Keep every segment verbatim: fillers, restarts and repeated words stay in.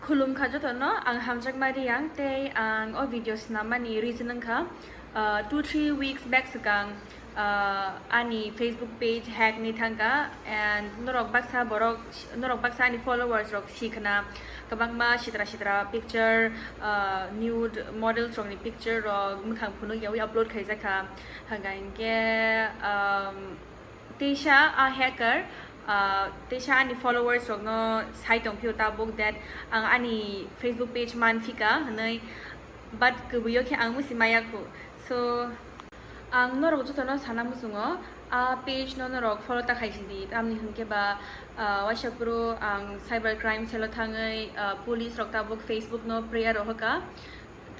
Khulumkha jotono, ang Hamjakma Riyang tei ang o video snamani reason wngkha, uh, two three weeks back swkang, uh, ani Facebook page hack ni thangkha, and norok baksa borok, norok baksa ani followers rok sikhna, kwbangma sitra sitra picture, uh, nude models rokni picture rok mwkhang phunuk yawi upload khaijakha. Hwnka hinkhe, um, teisa a hacker, uh, teisa ani followers rokno sai tongphio tabuk that ang ani Facebook page manphika hwnwi, but kwbwio khe ang musi maya khu. So, ang norok jotono sana muchungo, a page no norok follow ta khaisidi, tamni hwnkhe ba, ah, waisa phuru ang cyber crime cell o thangwi, ah, police rok tabuk Facebook no prayer rohoka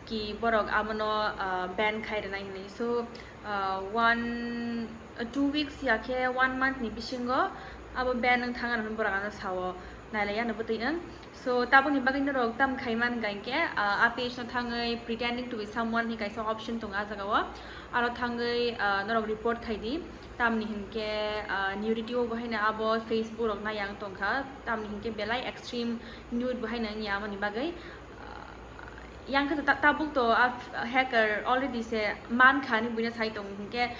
ki borok abono, ah, ban khai rwnai hinwi. So, ah, one, two weeks ya khe one month ni bisingo abo ban wng thang ano borok ano sao, nailai ano bwtwi wng. So, tabukni bagwi norok tam khai man hwnka hinkhe, ah, a page no thangwi pretending to be someone ni kaisa option tongo a jagao. Aro thangwi, ah, norok report khai di. Tamni hinkhe, ah, nudity o bo haino abo Facebook rok nai ang tongkha. Tamni hinkhe belai extreme nude bo haino wngya amoni bagwi. Ah, yang khe ta-, tabuk to a f-, hacker already se man kha ni buino sai tong hinkhe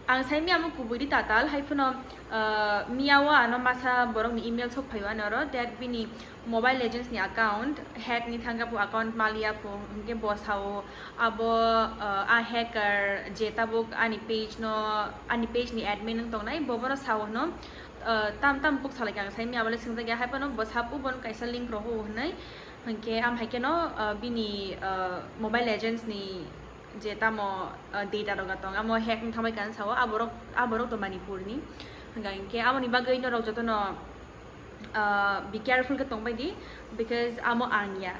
ang sai miya mo kubui di tatal hai phano, ah, miya o ano masa borok ni email sok phaio ano oro that bini Mobile Legends ni account hack ni thangkha, bo account maliya pho, hinkhe bo sao abo, ah, a hacker je tabuk ani page no, ani page ni admin wng tongnai, bo bono sao hwno, ah, tam tam buk salai kha, ang sai miya bole swngjak ya, hai phano bo sapu bono kaisa link roho hwnwi, hinkhe am hai kheno, ah, bini, ah, Mobile Legends ni je tamo, ah, data rok tong, amo hack wng thangbai kha sao, aborok, aborok to Manipur ni, hwnka hinkhe amoni bagwi norok jotono, ah, be careful khe tongbai di, because amo ang ya.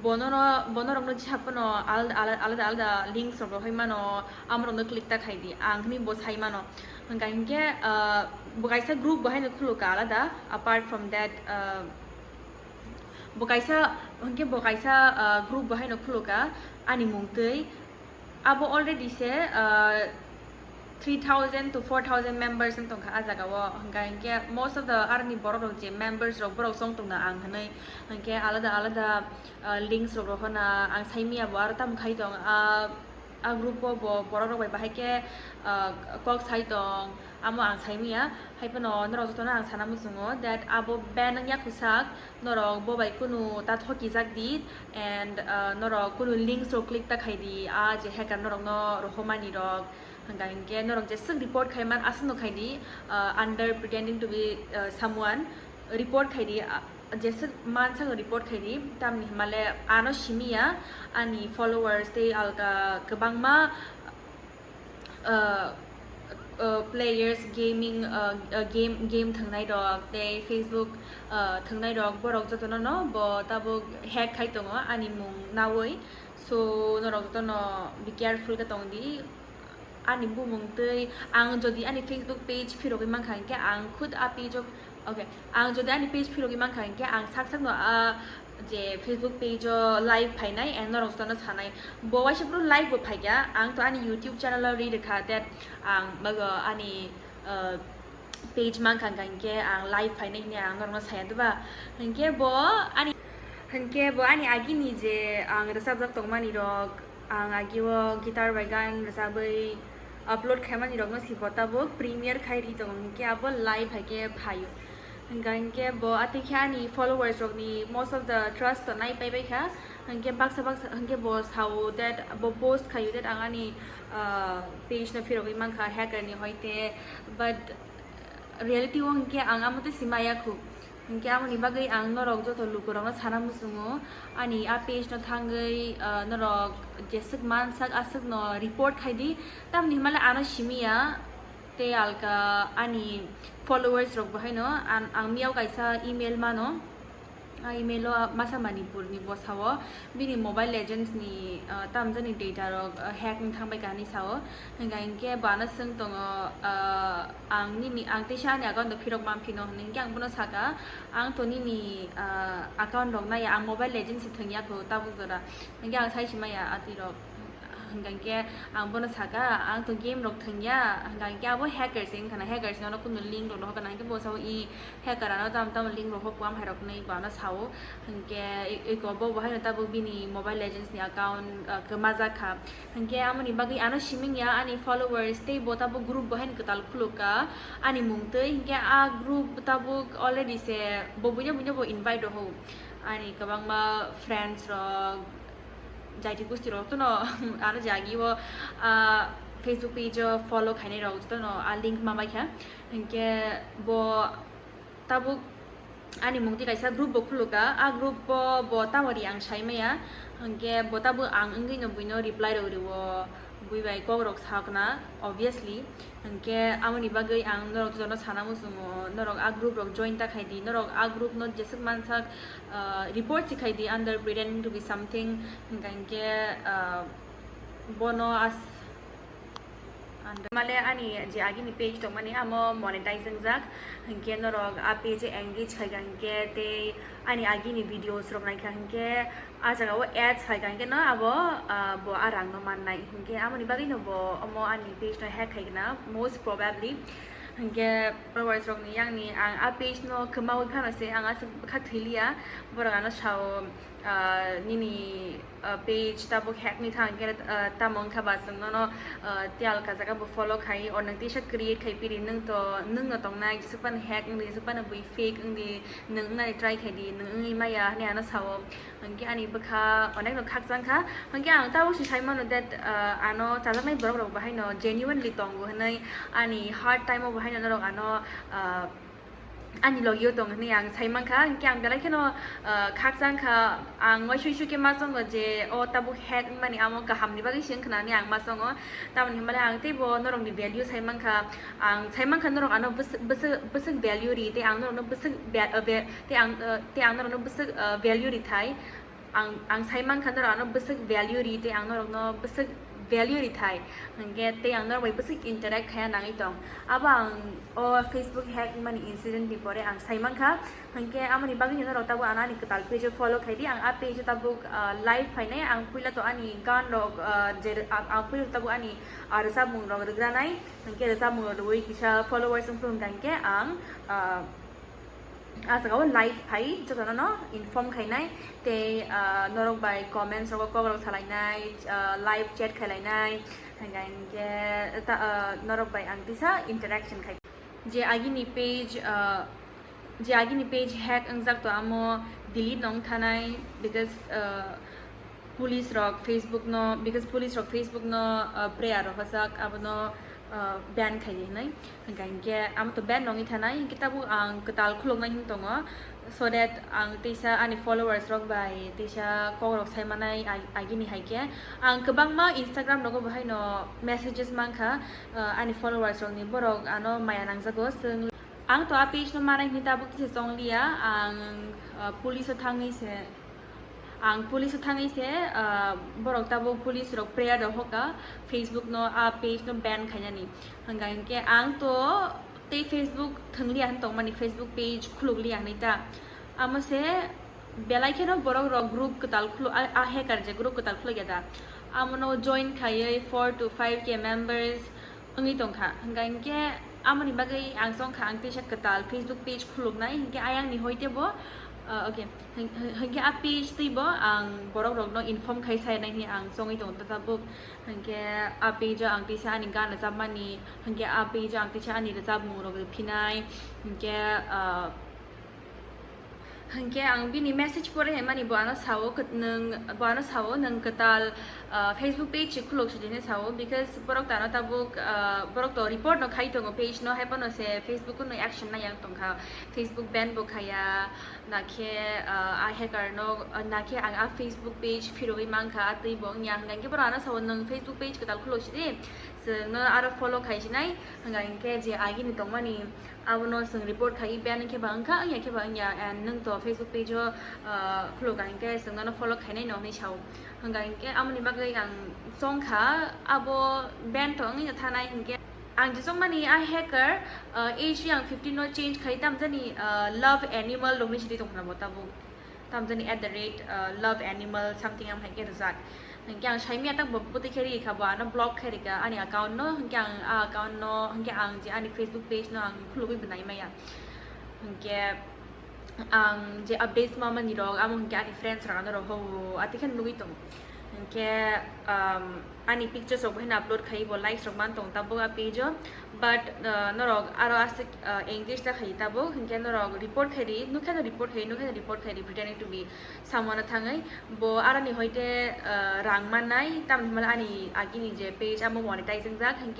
Bono, bono rokno jisa phano al-, al-, alada alada links rok rohoi mano, amo rokno click ta khai di, ang hwnwi bo sai mano. Hwnka hinkhe, ah, bo kaisa group bo haino khuluka alada, apart from that, ah, bo kaisa, hinkhe bo kaisa, ah, group bo haino khuluka ani mung twi. Abo already se, ah, three thousand to four thousand members wng tongkha a jagao, hwnka hinkhe most of the arni borok rok je members rok borok song tongna ang hwnwi, hinkhe alada alada, ah, links rok rohona ang sai miya bo aro tamo khai tong, ah, a group o bo borok rok bai bahai khe, ah, kok sai tong, amo ang sai miya, hai phano norok jotono ang sana muchungo that abo ban wngya khusak, norok bo bai kunu ta thokijak di, and, ah, norok kunu links rok click ta khai di, a je hacker norokno rohomani rok, hwnka hinkhe norok jeswk report khai man aswkno khai di, ah, under pretending to be, ah, someone, report khai di, ah, jeswk mansa report khai di, tamni hwnmale ano simi ya ani followers tei alka kwbangma, ah, ah, players gaming, ah, ah, game, game thwngnai rok tei Facebook, ah, thwngnai rok, borok jotono no bo tabuk hack khai tongo ani mung nawi, so norok jotono be careful khe tong di. Ani bumung tei ang jodi ani Facebook page phirogwi mankha hinkhe ang khud a page o, okay, ang jodi ani page phirogwi mankha hinkhe ang sak sakno a je Facebook page o live phainai and norok jotono sanai. Bo waisa phuru live bo phaikha, ang to ani YouTube channel o ri rwkha that ang bago ani, uh, page mankha hinkhe ang live phainai hinwi ang norokno saya diba. Hinkhe bo ani, hinkhe bo ani agini je ang rwchapjak tongmani rok, ang agio guitar bai gan rwchabwi upload khaimani rokno si bo tabuk premiere khai ri tongo, hinkhe abo live hai khe phaio. Hwnka hinkhe bo atwi khe ani followers rokni most of the trust to nai pai bai kha, hinkhe baksa baksa hinkhe bo sao that bo post khaio that ang ani, ah, page no phirogwi mankha hacker ni hoite, but reality o hinkhe ang amo tei si maya khu. Hinkhe amoni bagwi ang norok joto lukurokno sana muchungo, ani a page no thangwi, ah, norok jeswk mansak aswkno report khai di, tamni hwnmale ano simi ya tei alka ani followers rok bo haino ang, ang miyao kaisa email mano, a email o masa Manipur ni bosao bini Mobile Legends ni, ah, tamjani data rok, ah, hack wng thangbai kha hinwi sao. Hwnka hinkhe bo ano swng tongo, ah, ang nini, ang teisa ani account o phirok manphino hwnwi hinkhe ang bono saka, ang to nini, ah, account rok naiya, ang Mobile Legends se thwngya kho tabuk jora, hinkhe ang sai si maya atwi rok. Hingkha hingke ang bono saka, ang to game rok thwngya, hingkha hingke abo hackers wngkha na, hackers nono kunu link rok rohorkha na, hingke bo sao i hacker ano tamo tamo link rohor kha, amhai rok hinwi bo ano sao, hingke eko bo bo haino tabuk bini Mobile Legends ni account, ah, kwmajak kha, hingke amoni bagwi ano siming ya ani followers tei bo tabuk group bo haino kwtal khulukha ani mung twi, hingke a group tabuk already se bo buino buino bo invite rohor ani kwbangma friends rok, jaiti gusti rok tono aro jagi o, ah, Facebook page o follow khainai rok jotono a link ma bai kha, hinkhe bo tabuk ani mung twi kaisa group bo khulukha, a group o bo tamo ri ang sai maya, hinkhe bo tabuk ang wngwi no buino reply rok rio, bui bai kok rok sakna, obviously. Hingke amoni bagwi ang norok jotono sana muchungo, norok a group rok join ta khai di, norok a group no jeswk mansak, ah, report si khai di under pretending to be something, hingka hingke, ah, bono as-, and male ani je agini page tongmani amo monetize wngjak, hingke norok a page engage khai ka hingke tei ani agini videos rok naikha hingke, ah jaga o ads phaikha hingke no abo, ah, bo a rang no mannai, hingke amoni bagwi no bo omo ani page no hack khaikha na most probably, hingke followers rok ni yang ni ang a page no kwmawi phano se ang aswk bwkha thwi liya, borok ano sao, ah, nini, ah, page tabuk hack ni thang hingke, ah, tamo wngkha ba chwng nono, ah, tei alka jaga bo follow khai or nwng tisa create khai piri nwng to nwng no tongnai jeswk phano hack wngdi jeswk phano bui fake wngdi nwng wngnani try khai di nwng wngwi maya hinwi ano sao. Hingke ani bwkha onek no khakchang kha. Hingke ang tabuk se sai mano that, ah, ano chajaknai borok rok bo haino genuinely tongo hinwi ani hard time o bo haino norok ano, ah, ani logi o tong hinwi ang sai mankha. Hingke ang belai kheno, ah, khakchang kha. Ang waisui sui khe ma chongo je o tabuk hack wngmani amo kaham ni bagwi se wngkha na hinwi ang ma chongo. Tamoni hinmale ang teibo norok ni value sai mankha. Ang sai mankha norok ano bwswk, bwswk, bwswk value ri tei ang norokno bwswk va-, ah, va-, tei ang, ah, tei ang norokno bwswk, ah, value ri thai. Ang, ang sai mankha norok ano bwswk value ri tei ang norokno bwswk value ri thai. Hingke tei ang norok bai bwswk interact khaya nangwi tong. Abo ang o Facebook hack wngmani incident ni pore ang sai mankha. Hingke amoni bagwi norok tabuk ano ani kwtal page o follow khai di. Ang a page o tabuk, ah, live phainai. Ang puila to ani gan rok, ah, je, ang, ang puila tabuk ani, ah, rwchapmung rok rwgranai. Hingke rwchapmung rok rwui kisa followers wngphuru hingka hingke ang, ah, ah jaga o live phai jotono no inform khainai. Tei, ah, norok bai comments rogo kok rok salainai, ah, live chat khailainai. Hingka hingke ta, ah, norok bai ang tisa interaction khai. Je agini page, ah, je agini page hack wngjak to amo delete no wngthanai because, ah, police rok Facebook no, because police rok Facebook no, ah, prayer rok hojak abono, ah, ban khai di hinwi. Hingka hingke amo to ban no wngwi thanai, hingke tabuk ang kwtal khuluknai hin tongo. So that ang teisa ani followers rok bai teisa kok rok sai manai ag-, agini hai khe. Ang kwbangma Instagram rogo bo haino messages mankha, ah, ani followers rokni, borok ano maya nangjago chwng. Ang to a page no manai hwnwi tabuk se chongliya, ang, ah, police o thangwi se, ang police o thangwi se, ah, borok tabuk police rok prayer rok hoka Facebook no a page no ban khainani. Hingka hingke ang to tei Facebook thwngliya hwn tongmani, Facebook page khulukliya hwnwi ta. Amo se belai kheno borok rok group kwtal khulu-, a, a hacker je group kwtal khulukya da. Amono join khaiwi four to five K members wngwi tongkha. Hingka hingke amoni bagwi ang chongkha ang teisa kwtal Facebook page khuluknai, hingke ayangni hoite bo, ah, okay, hing-, hing-, hingke a page twi bo ang borok rokno inform khai sai nai hwnwi ang chongwi tongo tabuk. Hingke a page o ang teisa ani gan rwchapmani, hingke a page o ang teisa ani rwchapmung rok rwphinai, hingke, ah, hingke ang bini message pore hwnmani bo ano sao, kwt-, nwng, bo ano sao, nwng kwtal, ah, Facebook page se khuluk sidi hinwi sao, because borok to ano tabuk, ah, borok to report no khai tongo page no, haiphano se Facebook no action nai yang tongkha, Facebook ban bo khaya, nakhe, ah, a hacker no, ah, nakhe ang a Facebook page phirogwi mankha, a twi bo wngya, hingkhe borok ano sao nwng Facebook page kwtal khuluk sidi, chwng no aro follow khai sinai, hingkha hingkhe je agini tongmani, abono chwng report khai, ban wngkhe ba wngkha, wngya khe ba wngya, and nwng to Facebook page o, ah, khuluk ka hingkhe chwng nono follow khainai no hinwi sao. Hingkha hingkhe amoni bagwi ang chongkha, abo ban to wngwi no thanai hingkhe. Ang je chongmani a hacker, ah, age yang fifteen no change khai tamjani, ah, love animal rok hinwi sidi tongkha bo tabuk. Tamjani at the rate, ah, love animal something am hai khe rwjak. Hinkhe ang saimaya tak bo bwtwi khe rikha, bo ano block khe rikha ani account no, hinkhe ang a account no, hinkhe ang je ani Facebook page no ang khulugwi bo naimaya. Hinkhe ang je updates ma mani rok amo hinkhe ani friends rok ano rok ho atwi khe nugwi tongo. Hinkhe, um, ani pictures rok bo haino upload khai bo likes rok man tong tabuk a page o, but, uh, norok aro aswk, uh, engage ta khai tabuk, hinkhe norok report khai di, nukhe no report khai, nukhe no report khai di, pretending to be someone thangwi. Bo aroni hoite, uh, rang mannai, tamni hwnba ani agini je page amo monetizing jak, hinkhe